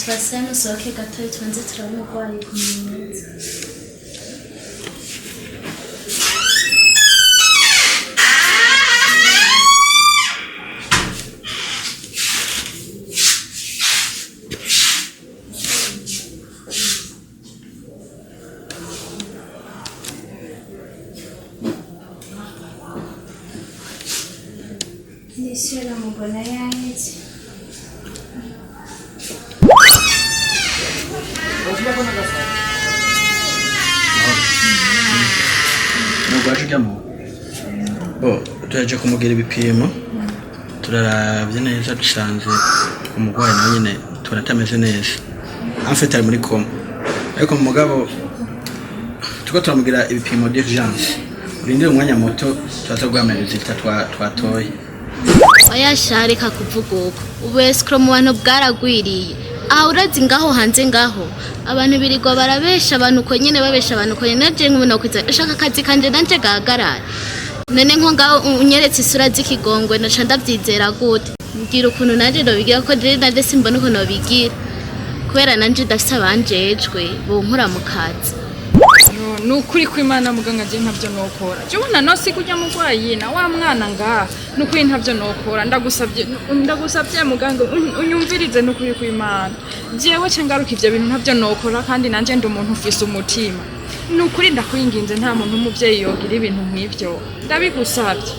Tubasabe musohoke gatoya tubanze turabe umurwayi ukuntu ameze. Ndishyura mubona yaheze. Nubwo ujyamo bo turaje kumugira ibipimo, turaravye neza, dusanze umurwayi nawe nyene tubona atameze neza, amfite ari muri koma, ariko mugabo turiko turamugira ibipimo d'urgence. Urindire umwanya muto, turaza guha ama résultats twatoye. Oya sha, reka kuvuga uko. Ubu escroc mu bantu bwaragwiriye. Aha urazi ngaho hanze ngaho abantu birirwa barabesha abantu uko nyene, babesha abantu uko nyene. Naje nk'ubu nokwiza ushaka akazi kanje nanje gahagarara. None nko ngaho unyeretse isura z'ikigongwe, naca ndavyizera gute? Mbwira ukuntu nanje nobigira, ko jewe nanje simbona ukuntu nobigira, kubera nanje ndafise abanjejwe bonkura mu kazi. Yo, ni ukuri kw'Imana muganga, je ntavyo nokora. Je ubona nosi kurya murwayi na wa mwana ngaha, ni ukuri ntavyo nokora. Ndagusavye, ndagusavye muganga, unyumvirize, ni ukuri kw'Imana. Jewe ce ngaruka, ivyo bintu ntavyo nokora, kandi nanje ndi umuntu ufise umutima. Ni ukuri ndakwinginze, nta muntu w'umuvyeyi yogira ibintu nk'ivyo. Ndabigusavye.